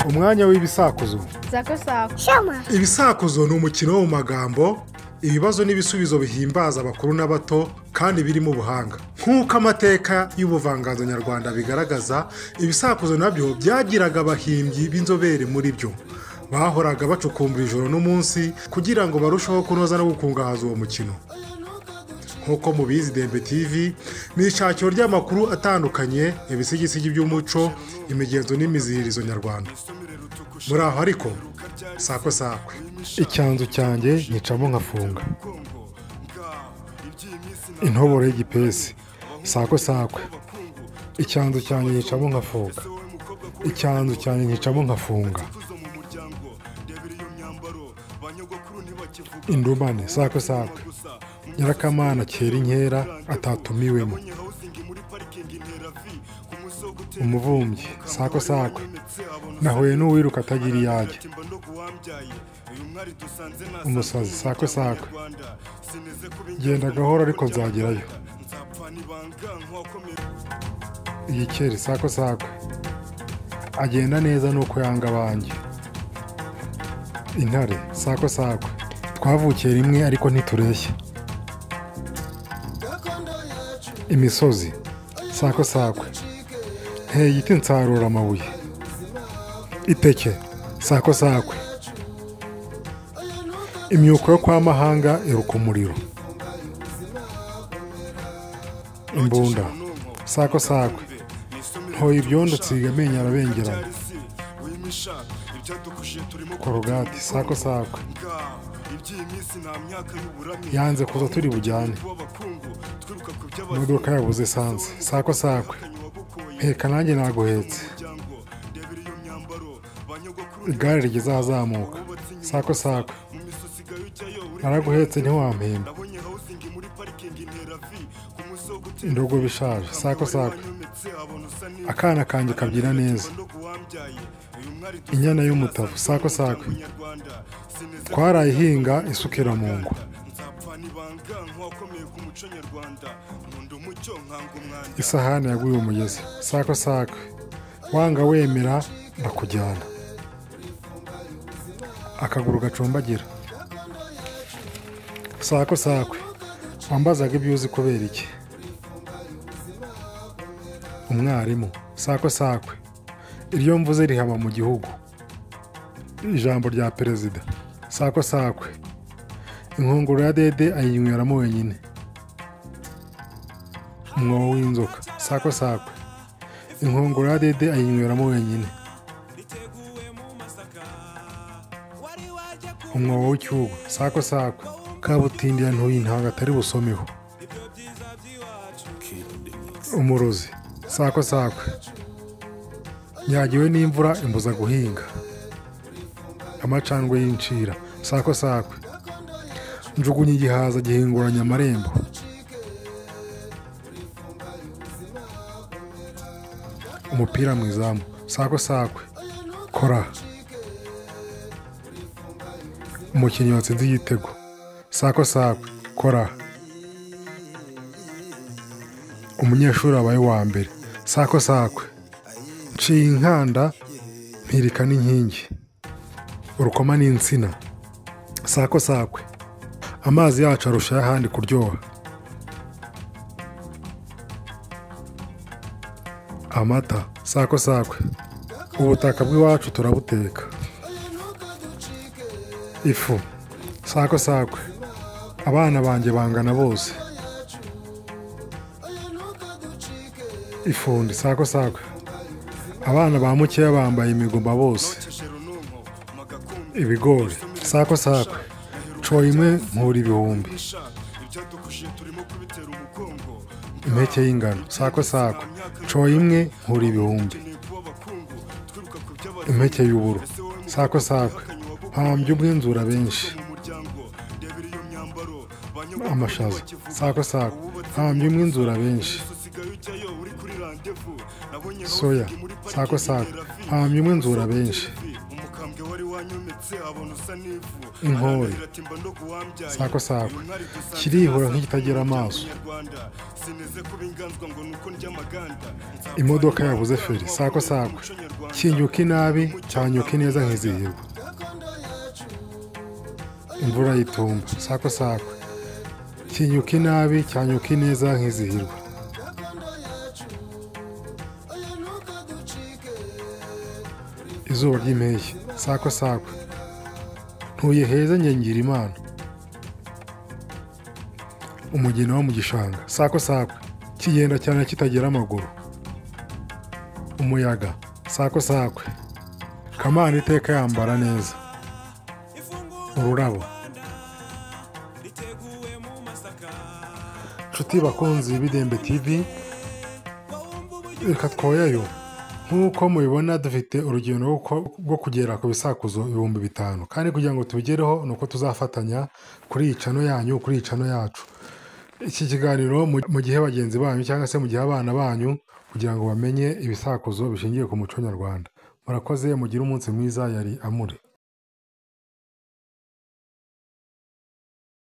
Umwanya w'ibisakuzo. Sako sako. Ibisakuzo ni umukino wo mu magambo, ibibazo n'ibisubizo bihimbaza abakuru n'abato kandi birimo ubuhanga. Nk'uko amateka y'ubuvanganzo nyarwanda bigaragaza, ibisakuzo nabyo byagiraga abahimbyi b'inzobere muri byo. Bahoraga bacukumbura ijoro n'umunsi kugira ngo barusheho kunoza no gukungahaza uwo mukino. Nk'uko mubizi, Dembe TV ni ishakiro ry'amakuru atandukanye, ibisigisigi by'umuco, imigenzo n'imiziririzo nyarwanda. Muri aho ariko sako sakwe. Icyanzu cyanjye nyicamo nkafunga. Intoboro y'igipesi sako sakwe. Icyanzu cyanjye nyicamo nkafunga. Icyanzu cyanjye nyicamo nkafunga. Indumane sako sakwe. Nyirakamana kera inkera atatumiwemo. Umuvumbyi sako sakwe. Nahuye n'uwiruka atagira iyo ajya. Umusazi sako sakwe. Genda gahoro ariko nzagerayo. Igikeri sako sakwe. Agenda neza nuko yanga abanjye. Intare sako sakwe. Twavukiye rimwe ariko ntitureshya. Imisozi sako sakwe. Nteye igiti nsarura amabuye. Iteke sako sakwe. Imyuko yo kwa mahanga iruka umuriro. Imbunda sako sakwe. Ntoye ibyondo nsiga amenyo arabengerana. Korogati sako sakwe. Yanze kuza turi bujyane. Imodoka yabuze esanse sako sakwe. Mpeka nanjye naguhetse. Igare rigeze ahazamuka sako sakwe. Naraguhetse ntiwampemba. Indogobe ishaje sako sakwe. Akana kanjye kabyina neza. Inyana y'umutavu sako sakwe. Twarayihinga isukira mu ngwa. Isahani yaguye umugezi sako sakwe. Wanga wemera ndakujyana. Akaguru gacumbagira sako sakwe. Wambazaga ibyo uzi kubera iki? Umwarimu sako sakwe. Iryo mvuze rihaba mu gihugu. Ijambo rya perezida sako sakwe. Inkongoro ya dede ayinyweramo wenyine. Umwobo w'inzoka sako sakwe. Inkongoro ya dede ayinyweramo wenyine. Umwobo w'icyugo sako sakwe. Kabutindi yantuye intanga atari busomeho. Umurozi sako sakwe. Nyagiwe n'imvura imbuza guhinga. Amacandwe y'incira sako sakwe. Njugunye igihaza gihinguranya amarembo. Umupira mu izamu sako sakwe. Kora. Umukinnyi watsinze igitego sako sakwe. Kora. Umunyeshuri abaye uwa mbere sako sakwe. Nciye inkanda mpirika n'inkingi. Urukoma n'insina sako sakwe. Amazi yacu arusha ay'ahandi kuryoha. Amata sako sakwe. Ubutaka bw'iwacu turabuteka. Ifu sako sakwe. Abana banjye bangana bose. Ifundi sako sakwe. Abana ba mukeya bambaye imigumba bose. Ibigori sako sakwe. Coye imwe nkura ibihumbi. Impeke y'ingano sako sakwe. Coye imwe nkura ibihumbi. Impeke y'uburo sako sakwe. Mpambye umwe nzura benshi. Amashaza sako sakwe. Mpambye umwe nzura benshi. Soya sako sakwe. Mpambye umwe nzura benshi. Inkori sako sakwe. Kirihura nk'ikitagira amaso. Imodoka yabuze feri sako sakwe. Kinyuka inabi cyanyuka ineza nkizihirwa. Imvura y'itumba. Sakwe sakwe. Kinyuka inabi cyanyuka ineza nkizihirwa. Izuba ry'impeshyi. Sakwe sakwe. Ntuye heza njye ngira Imana. Umugeni wo mu gishanga. Sakwe sakwe. Kigenda cyane kitagira amaguru. Umuyaga. Sakwe sakwe. Kamana iteka yambara neza. Ururabo. Nshuti bakunzi b'Idembe TV, reka twoyayo. Nk'uko mubibona dufite urugendo rwo kugera ku bisakuzo 5000, kandi kugira ngo tubigereho ni uko tuzafatanya kuri iyi cano yanyu, kuri iyi cano yacu. Iki kiganiro mu gihe bagenzi banyu cyangwa se mu gihe abana banyu, kugira ngo bamenye ibisakuzo bishingiye ku muco nyarwanda. Murakoze, mugire umunsi mwiza. Yari Amure.